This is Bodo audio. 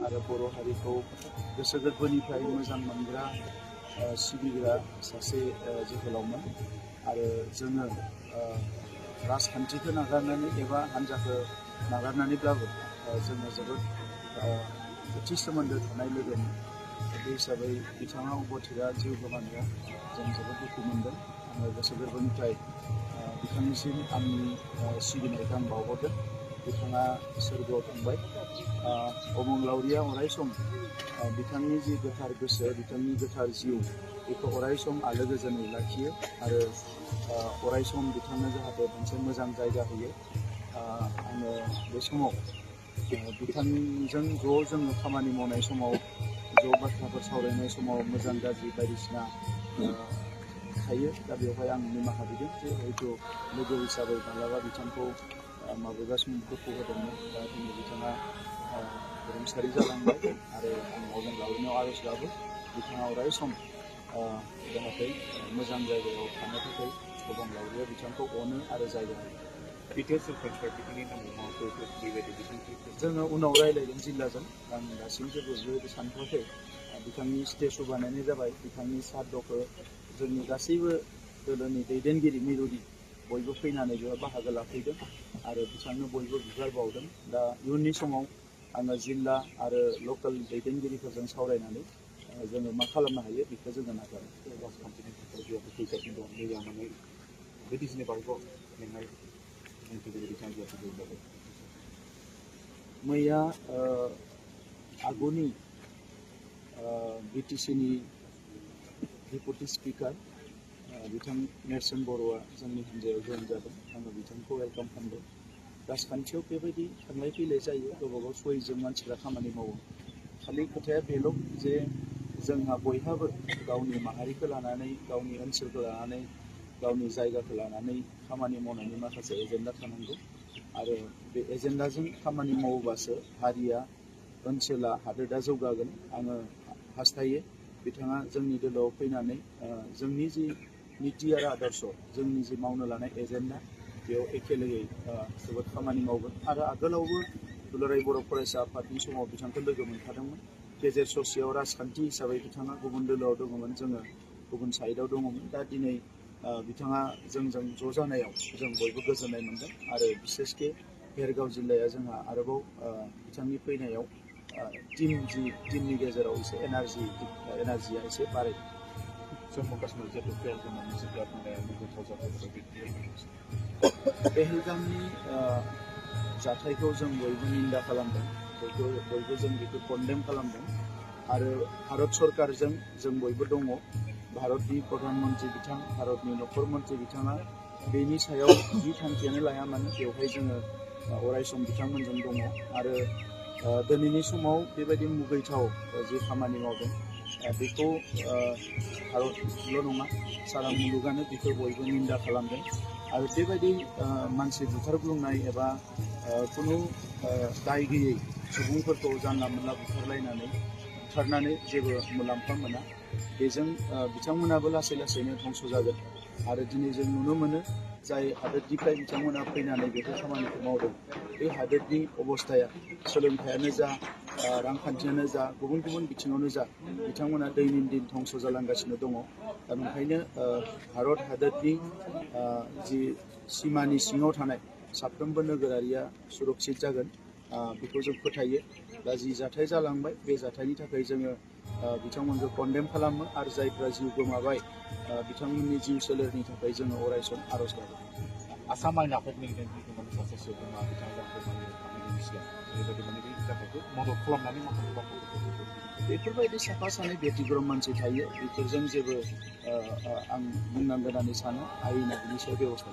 आरो बर' हारिखौ गोसो गोरबोनिफ्राय मोजां मोनग्रा सिबिग्रा सासे जोहोलावमोन आरो जोङो राजखान्थिखौ नागारनानै एबा हान्जाखौ नागारनानैब्लाबो जोङो जोबोद खाथि सोमोन्दो थानाय लोगोमोन। बे हिसाबै बिथाङा अबथिरा जिउ गोमानायाव जों जोबोद दुखु मोनदों। आङो गोसो गोरबोनिफ्राय बिथांनिसिम आंनि सिबिनायखौ आं बावहरदों। बिथाङा सोरगोआव थांबाय। अमंलावरिया अराय सम बिथांनि जि गोथार गोसो, बिथांनि गोथार जिउ बेखौ अराय सम आलो गोजोनै लाखियो आरो अराय सम बिथांनो जाहाथे मोनसे मोजां जायगा होयो। आङो बे समाव बिथांजों ज' जोङो खामानि मावनाय समाव ज' बाथ्राफोर सावरायनाय समाव मोजां गाज्रि बायदिसिना थायो। दा बेवहाय आं निमाहा बिदों जे हयथ' लोगो हिसाबै माब्लाबा बिथांखौ माबेबा समाव दुखु होदोंमोन। दा दिनै बिथाङा रुंसारि जालांबाय आरो आं अमंलावरिनियाव आर'ज गाबो बिथाङा अराय सम जाहाथे मोजां जायगायाव थानो थाखाय अमंलावरिया बिथांखौ अनो आरो जायगा होयो। जोङो उनाव रायज्लायगोन जिल्लाजों। आं दासिम जेबो बेबायदि सानथ'वाखै। बिथांनि स्टेचु बानायनाय जाबाय। बिथांनि सार्दखौ जोंनि गासैबो दोलोनि दैदेनगिरि मिरुनि बयबो फैनानै बेयाव बाहागो लाफैदों आरो बिथांनो बयबो बिबार बावदों। दा इयुननि समाव आङो जिल्ला आरो लकेल दैदेनगिरिफोरजों सावरायनानै जोङो मा खालामनो हायो बेखौ जोङो नाजागोन। मैया आगुनि BTCनि डेपुटि स्पिकार बिथां नेर्सोन बर'आ जोंनि हान्जायाव जइन जादों। आङो बिथांखौ वेलकाम खालामदों। राजखान्थियाव बेबायदि थांलाय फैलाय जायो। गावबागाव सयजों मानसिफ्रा खामानि मावो। खालि खोथाया बेल' जे जोंहा बयहाबो गावनि माहारिखौ लानानै, गावनि ओनसोलखौ लानानै, गावनि जायगाखौ लानानै खामानि मावनायनि माखासे एजेन्डा थानांगौ आरो बे एजेन्डाजों खामानि मावोबासो हारिया, ओनसोला, हादोरा जौगागोन। आङो हास्थायो बिथाङा जोंनि दोलोआव फैनानै जोंनि जि निति आरो आदर्श, जोंनि जि मावनो लानाय एजेन्डा बेयाव एखेलेयै जोबोद खामानि मावगोन आरो आगोलावबो दुलाराय बर' फरायसा आफादनि समाव बिथांखौ लोगो मोनखादोंमोन। गेजेर ससेयाव राजखान्थि हिसाबै बिथाङा गुबुन दोलोआव दङमोन, जोङो गुबुन साइडआव दङमोन। दा दिनै बिथाङा जोंजों ज' जानायाव जों बयबो गोजोननाय मोनदों आरो बिसेसके भेरगाव जिल्लाया जोंहा आरोबाव बिथांनि फैनायाव टिमनि गेजेराव एसे एनार्जिया एसे बारायदों। पेहेलगामनि जाथायखौ जों बयबो निन्दा खालामदों। बयबो जों बेखौ कन्डेम खालामदों आरो भारत सरकारजों जों बयबो दङ। भारतनि प्रधान मन्त्रि बिथां, भारतनि नखर मन्त्रि बिथाङा बेनि सायाव जि थांखियानो लाया मानो बेवहाय जोङो अराय सम बिथांमोनजों दङ आरो दिनैनि समाव बेबायदि मुगैथाव जि खामानि मावदों बेखौ भारतल' नङा, सारा मुलुगानो बेखौ बयबो निन्दा खालामदों आरो बेबायदि मानसि बुथारग्लुंनाय एबा खुनु दाय गैयै सुबुंफोरखौ जानला मोनला बुथारनानै जेबो मुलाम्फा मोना। बेजों बिथांमोनाबो लासै लासैनो धंस जागोन आरो दिनै जों नुनो मोनो जाय हादोरनिफ्राय बिथांमोना फैनानै बेफोर खामानिखौ मावदों बे हादोरनि अबस्थाया सोलोंथायानो जा, रांखान्थियानो जा, गुबुन गुबुन बिथिङावनो जा बिथांमोना दैनिन दिन धंस जालांगासिनो दङ। दा ओंखायनो भारत हादोरनि जि सिमानि सिङाव थानाय साफ्रोमबो नोगोरारिया सुरक्षित जागोन बेखौ जों फोथायो। दा जि जाथाय जालांबाय बे जाथायनि थाखाय जोङो बिथांमोनखौ कन्डेम खालामो आरो जायफ्रा जिउ गोमाबाय बिथांमोननि जिउ सोलेरनि थाखाय जोङो अराय सम आर'ज गाबो। आसामाव नाफेरनाय सासे सुबुङा बिथाङा खामानिनि सिगां बेबायदि बे जाथायखौ मदद खालामनानै माखासे बाथ्राफोरखौ बेफोरबायदि साफा सानै बेटिग्रम मानसि थायो। बेफोरजों जेबो आं बुंनांगोन होननानै सानो। आयेना बिनि सायाव बेबस्था